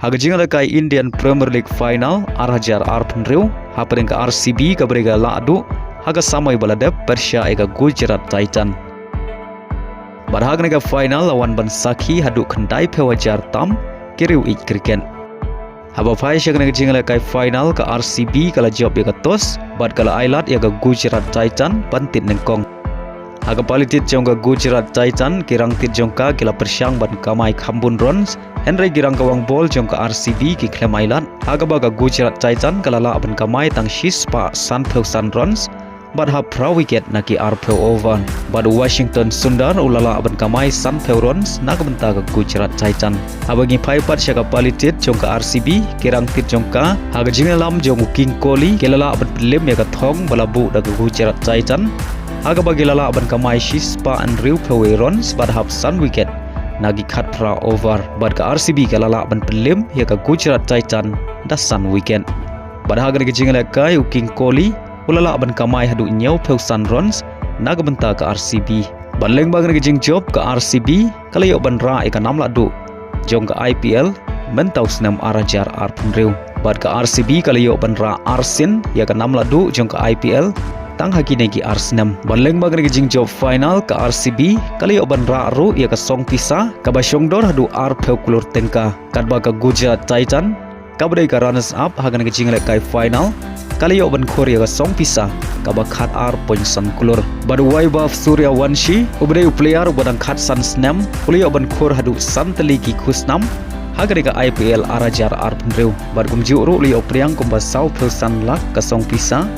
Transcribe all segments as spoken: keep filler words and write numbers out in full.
Ha ka jingïalehkai Indian Premier League Final ar hajar arphew hynriew, hapdeng ka R C B kaba dei ka la duh ha ka samoi ba la dep pyrshah ïa ka Gujarat Titan. Bad ha kane ka final la wan ban sakhi haduh khyndaiphew hajar tam ki riew ïeit cricket. Haba phai sha kane ka jingïalehkai final, ka R C B ka la jop ïa ka toss bad ka la ailad ïa ka Gujarat Titan ban tied nyngkong. Ha ka pali tied jong ka Gujarat Titan, ki rangtied jong ka ki la pyrshang ban kamai kham bun runs, hynrei ki rangkawang bol jong ka R C B ki khlem ailad, ha kaba ka Gujarat Titan ka la lah ban kamai tang shispah sanphew san runs bad hap phra wicket na ki arphew over. Bad u Washington Sundar u la lah ban kamai sanphew runs na ka bynta ka Gujarat Titan. Haba ngi phai pat sha ka pali tied jong ka R C B, ki rangtied jong ka, ha ka jingïalam jong u King Kohli, ki la lah ban pynliem ïa ka thong ba la buh da ka Gujarat Titan, ha kaba ki la lah ban kamai shispah hynriewphew wei runs bad hap san wicket na ki khatphra over. Bad ka R C B ka la lah ban pynliem ïa ka Gujarat Titan da san wicket. Bad ha kane ka jingïalehkai, u King Kohli u la lah ban kamai haduh hynñiewphew san runs na ka bynta ka R C B. Bad lyngba kane ka jingjop, ka R C B ka la ïoh ban rah ïa ka nam la duh jong ka I P L mynta u snem ar hajar arphew hynriew. Bad ka R C B ka la ïoh ban rah arsien ïa ka nam la duh jong ka I P L tang ha kine ki ar snem. Bad lyngba kane ka jingjop final, ka R C B ka la ïoh ban rah ruh ïa ka song pisa kaba shongdor haduh arphew klur tyngka, katba ka Gujarat Titan, kaba dei ka runners up ha kane ka jingïalehkai final, ka la ïoh ban khur ïa ka song pisa kaba khat ar point san klur. Bad u Vaibhav Suryawanshi, uba dei u player uba dang khatsan snem, u la ïoh ban khur haduh san tylli ki khusnam ha kane ka I P L ar hajar arphew hynriew. Bad kumjuh ruh u la ïoh pdiang kumba sawphew san lak ka song pisa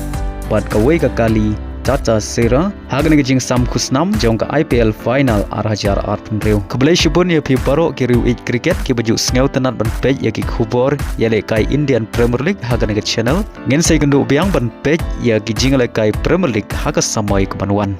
bad kawei ka kali Tata Sera ha kane ka jingsam khusnam jong ka I P L final ar hajar arphew hynriew. Khublei shibun ïa phi baroh ki riew ïeit cricket kiba ju sngewtynnat ban peit ïa ki khubor ïalehkai Indian Premier League ha kane ka channel. Ngin sa ïakynduh biang ban peit ïa ki jingïalehkai Premier League ha ka samoi kaban wan.